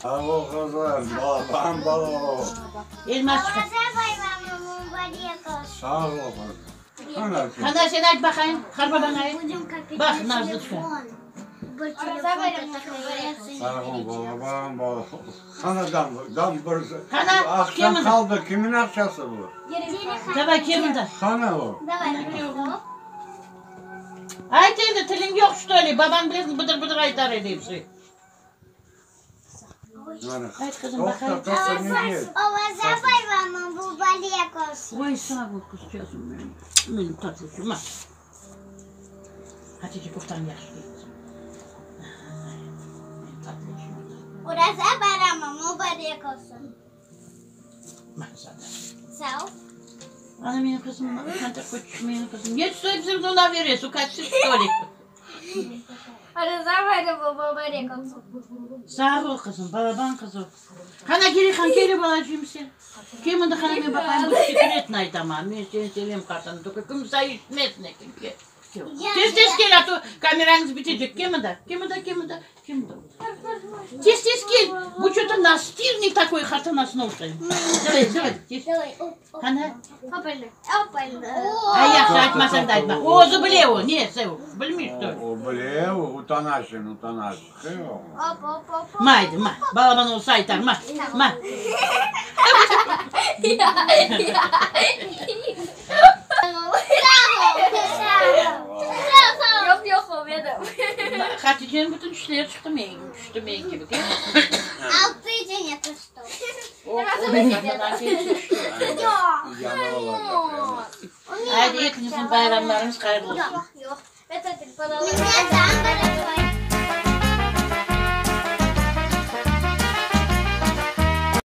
Sağ ol qızım, babam bala ol. Elmaz çıqar. Sağ ol qızım. Qana sen? Qana sen ayt baqayım, qartbabaña ayt. Baq, Nazlıçka. Sağ ol babam, bala. Qana dam, dam bir Qana, aqşam kelmindi. qaldı, kimin aqşası bu? Davay, kelmindi. Qana o? Ayt endi, tiliñ yoq, çto li? Babañ bilesiñ, bıdır-bıdır aytar edi episi. Ayt, qızım, baqayım. Toqta, toqta, ne dey? Oy, sağ ol, qızçasım menim. Menim tatlıçım, ma. Hatice, koftanı yahşı kiy, qızım. Menim tatlıçım. Ma, sana. Ana, menim qızım, qanta köç, menim qızım. Ne stoy bizim zona veresiñ, kaçsın, çto li? Sağ ol, qızım, balaban qızım. Qana, Gerihan, kele balacığım sen. Kel mında, qana, men baqayım, bu sekretni aytama. Men seni sevem, qartanam, tolko kimse eşitmesin eken, kel. Tez-tez kel, a to kamerañız bitecek. Kel mında, kel mında, kel mında, kel mında. Tez-tez kel. Bu ço-to nastirniy takoy qartanasına oşay. Davay, davay, tez. Qana. Ay, yahşı, aytmasañ da aytma. Özü bile o, ne, sen bilmey, çto li? O bile, o utanaşın, utanaş. Ma, aydı, ma. Balaban olsa aytar, ma, ma. Haticeniñ bütün tişleri çıqtı, men, tüşti men kibi, değil mi? Haydi, epiñizniñ bayramlarıñız hayırlı olsun.